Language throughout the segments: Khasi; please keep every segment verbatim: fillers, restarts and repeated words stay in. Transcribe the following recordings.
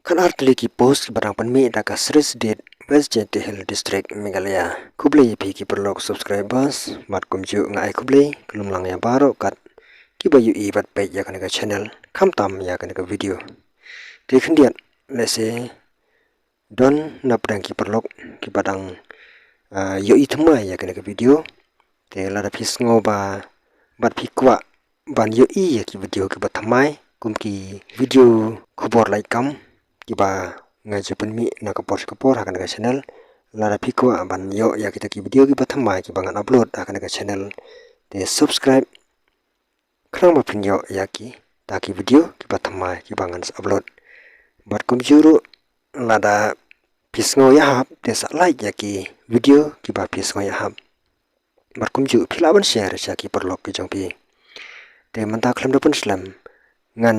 Khatar tylli ki post kiba dang pynmih da ka Sri State, West Jaintia Hills District, Meghalaya. Khublei ïa phi ki paralok subscribers, bad kumjuh nga ai khublei ka lumlang ïa baroh kat kiba ïohi bad peit ïa kane ka channel, khamtam ïa kane ka video. Te khyndiat, lehse don na pdeng ki paralok kiba dang, ah, ïohi thymmai ïa kane ka video. Te lada phi sngew ba, bad phi kwah ban ïohi ïa ki video kiba thymmai, kum ki video khubor lait kam kiba nga ju pynmih na ka por sha ka por ha kane ka channel. Lada phi kwah ban ïoh ïa kita ki video kiba thymmai kiba ngan upload ha kane ka channel, te subscribe khnang ba phin ïoh ïa kita ki video kiba thymmai kiba ngan sa upload. Bad kumjuh ruh, lada phi sngew ïahap, te sa like ïa ki video kiba phi sngew ïahap. Bad kumjuh phi lah ban share sha ki paralok ki jong phi. Te mynta khlem da pynslem, ngan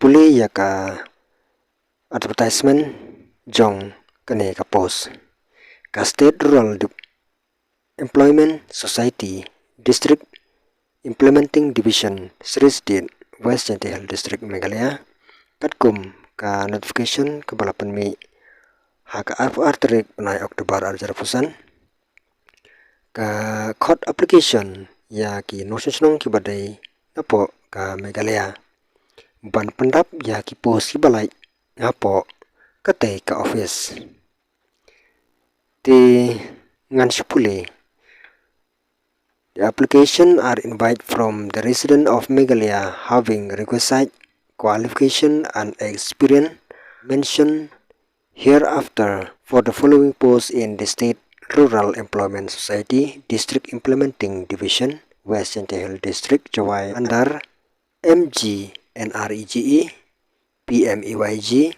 pule ïa ka advertisement jong kane ka post. Ka State Rural Dep-, Employment Society, District Implementing Division, Sri State, West Jaintia Hills District, Meghalaya. Katkum ka notification kaba la pynmih ha ka arphew ar tarik bnai October arhajar arphew san, ka khot application ïa ki nongshong shnong kiba dei napoh ka Meghalaya ban pyndap ïa ki post kiba lait hapoh katei ka office. Te ngan shu pule. The application are invite from the resident of Meghalaya having requisite qualification and experience mentioned hereafter for the following post in the State Rural Employment Society, District Implementing Division, West Jaintia Hills District, Jowai, under M G N R E G E, P M E Y G,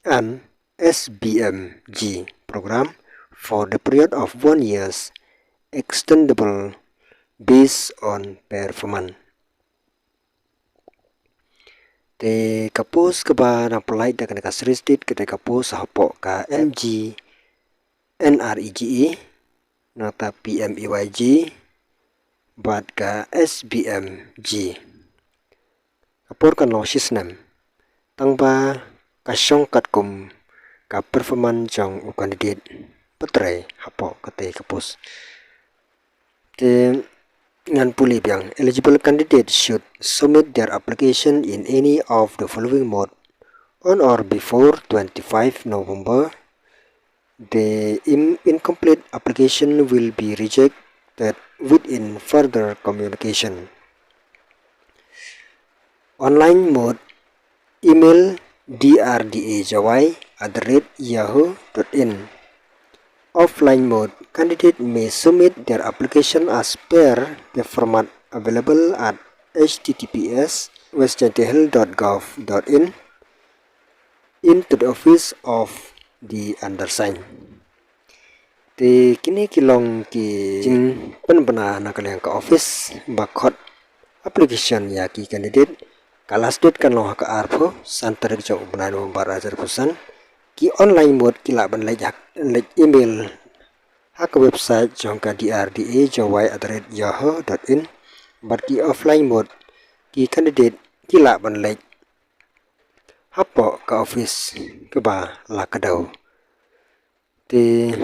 and S B M G program for the period of one years, extendable based on performance. Te ka post kaba dang pynlait da kane ka Sri State ka dei ka post hapoh ka M G N R E G E, nangta P M E Y G, bad ka S B M G. Ka por kan long shi snem. Tangba ka shong katkum ka performance jong u candidate ba trei hapoh katei ka post. Te ngan pule biang, eligible candidates should submit their application in any of the following mode: on or before twenty-five November. The im-, incomplete application will be rejected within further communication. Online mode, email D R D A Jowai at the rate yahoo dot in. Offline mode, candidate may submit their application as per the format available at H T T P S west jaintia hills dot gov dot in into the office of the undersigned. Te kine ki long ki jingpynbna na ka liang ka office ba khot application ïa ki candidate. Ka last date kan long ha ka arphew san tarik jong u bnai November arhajar arphew san. Ki online mode ki lah ban leit ha, leit email ha ka website jong ka D R D A Jowai at the rate yahoo dot in. Bad ki offline mode, ki candidate ki lah ban leit hapoh ka office kaba la kdew. Te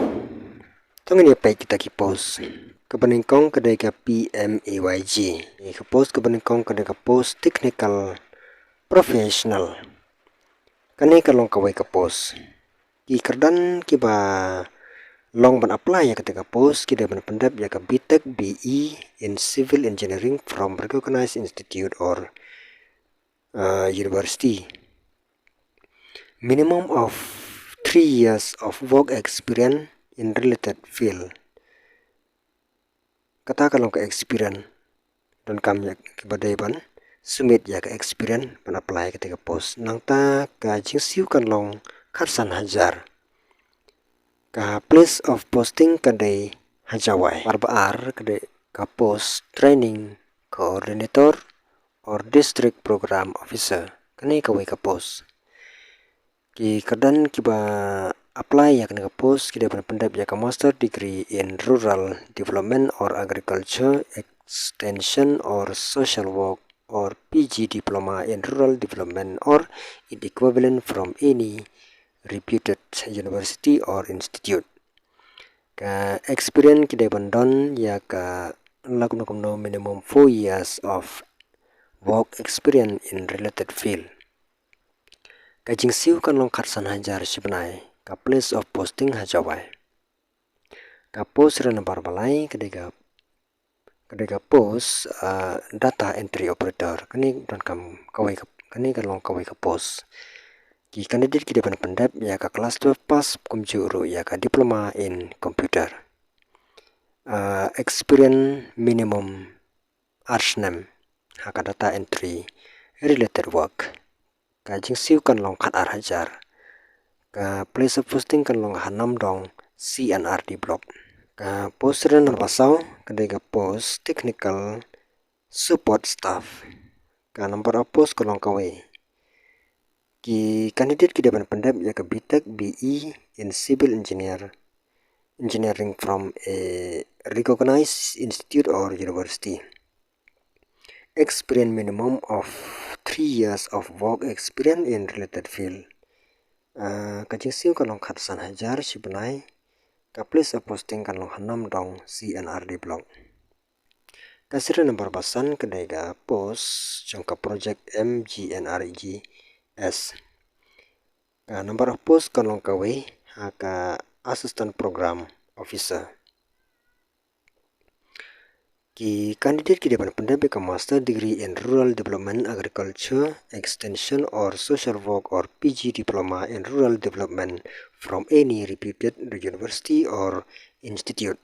to ngin ïa peit kita ki post. Kaba nyngkong ka dei ka P M E Y G. Ka post kaba nyngkong ka dei ka post technical professional. Kane ka long kawei ka post. Ki kyrdan kiba long ban apply ïa kata ka post ki dei ban pyndep ïa ka B Tech B E in Civil Engineering from recognized institute or, uh, university. Minimum of three years of work experience in related field. Kata ka long ka experience. Donkam ïa kiba dei ban submit ïa ka experience ban apply kata ka post. Nangta ka jingsiew kan long khatsan hajar. Ka place of posting ka dei ha Jowai. Arphew ar ka dei ka post training coordinator or district program officer. Kane kawei ka post. Ki kyrdan kiba apply ïa kane ka post ki dei ban pyndep ïa ka master degree in rural development or agriculture extension or social work or P G diploma in rural development or its equivalent from any reputed university or institute. Ka experience ki dei ban don ïa ka la kumno kumno minimum four years of work experience in related field. Ka jingsiew kan long khatsan hajar shibnai, ka place of posting ha Jowai. Ka post serial number ba lai ka dei ka, ka dei ka post, ah, data entry operator. Kane donkam kawei ka, kane ka long kawei ka post. Ki candidate ki dei ban pyndep ïa ka class twelve pass kumjuh ruh ïa ka diploma in computer. Ah, experience minimum ar snem ha ka data entry related work. Ka jingsiew kan long khatar hajar. Ka place of posting kan long ha Namdong C and R D block. Ka post serial number ba saw ka dei ka post technical support staff. Ka number of post ka long kawei. Ki candidate ki dei ban pyndep ïa ka B Tech, B E in civil engineer, engineering from a recognized institute or university. Experience minimum of three years of work experience in related field. Ah, ka jingsiew kan long khatsan hajar shibnai, ka place of posting kan long ha Namdong C and R D block. Ka serial number ba san ka dei ka post jong ka project M G N R E G S. Ka number of post kan long kawei ha ka assistant program officer. Ki candidate ki dei ban pyndep ïa ka master degree in rural development, agriculture, extension or social work or P G diploma in rural development from any reputed university or institute.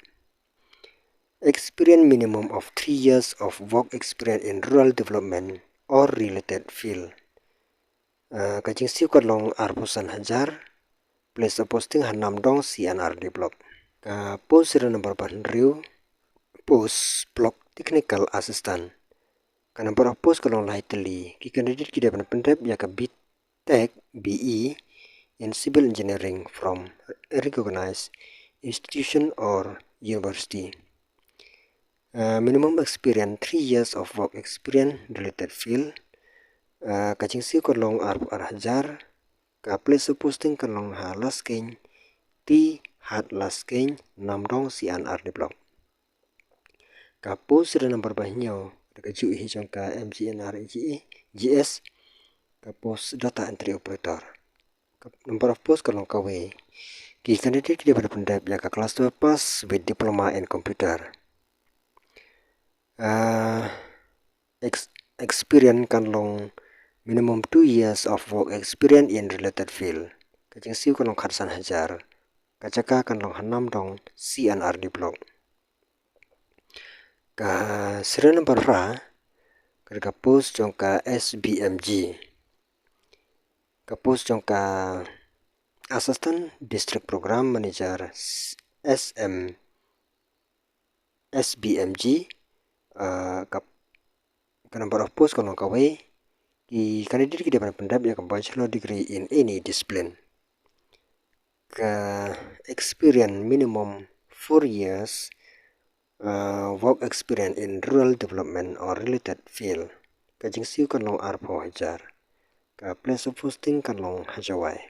Experience minimum of three years of work experience in rural development or related field. Ah, ka jingsiew kan long arphew san hajar, place of posting ha Namdong C and R D block. Ka post serial number ba hynriew, post block technical assistant. Ka number of post ka long lai tylli. Ki candidate ki dei ban pyndep ïa ka B Tech, B E in civil engineering from a recognized institution or university. Uh, minimum experience, three years of work experience related field. Uh, ka jingsiew kan long arphew ar hajar. Ka place of posting kan long ha Laskeiñ, T Hat Laskeiñ, Namdong C and R D block. Ka post serial number ba hynñiew, ka dei ka juh hi jong ka M G N R E G S, ka post data entry operator. Ka number of post ka long kawei. Ki candidate ki dei ban pyndep ïa ka class twelve pass with diploma in computer. Ah, ex-, experience kan long minimum two years of work experience in related field. Ka jingsiew kan long khatsan hajar. Ka jaka kan long ha Namdong C and R D block. Ka serial number phra, ka dei ka post jong ka S B M G. Ka post jong ka Assistant District Program Manager, S M, S B M G, ah, ka, ka number of post ka long kawei. Ki candidate ki dei ban pyndep ïa ka bachelor degree in any discipline. Ka experience minimum four years, uh, work experience in rural development or related field. Ka jingsiew kan long arphew hajar. Ka place of posting kan long ha Jowai.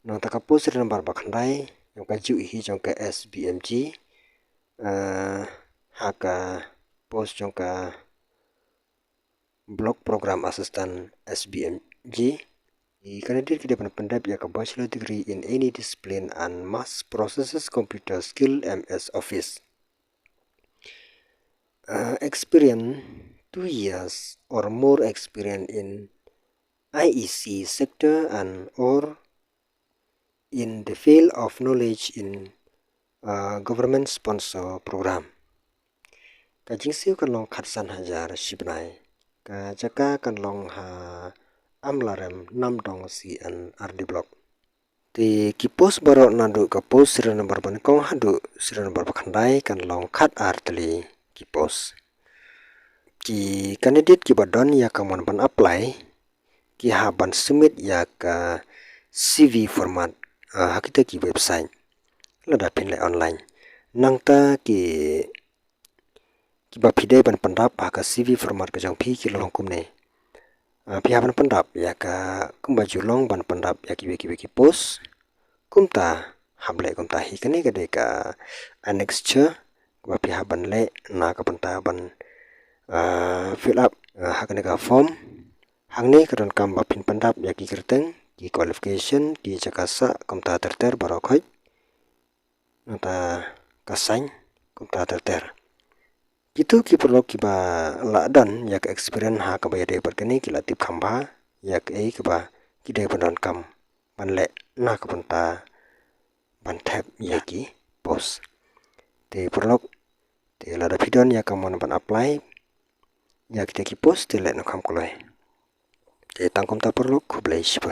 Nangta ka post serial number ba khyndai, jong ka juh hi jong ka S B M G, uh, ha ka post jong ka Block Program Assistant, S B M G. Ki candidate ki dei ban pyndep ïa ka bachelor degree in any discipline and mass processes computer skill, M S Office. Uh, experience, two years or more experience in I E C sector and or in the field of knowledge in, uh, government sponsor program. Ka jingsiew kan long khatsan hajar shibnai. Ka jaka kan long ha Amlarem, Namdong C and R D block. Te ki post baroh naduh ka post serial number ba nyngkong haduh serial number ba khyndai kan long khatar tylli ki post. Ki candidate kiba don ïa ka mon ban apply, ki hap ban submit ïa ka C V format, ah, ha kita ki website lada phin leh online. Nangta ki, kiba phi dei ban pyndap ha ka C V format ka jong phi ki long kumne. Ah, phi hap ban pyndap ïa ka kumba ju long ban pyndap ïa kiwei kiwei ki post. Kumta, hap leh kumta hi. Kane ka dei ka annexure kaba phi hap ban leh na ka bynta ban, ah, fill up, ah, ha kane ka form. Hangne ka donkam ba phin pyndap ïa ki kyrteng, ki qualification, ki jaka sah, kumta ter ter baroh khoit. Nangta ka sign, kumta ter ter. Kito ki paralok kiba la don ïa ka experience ha kaba ïadei bad kane ki la tip kham bha ïa kaei kaba ki dei ban donkam ban leh na ka bynta ban thep ïa ki post. Te paralok, te lada phi don ïa ka mon ban apply ïa kita ki post, te leh noh kham kloi. Te tang kumta paralok, khublei shibun.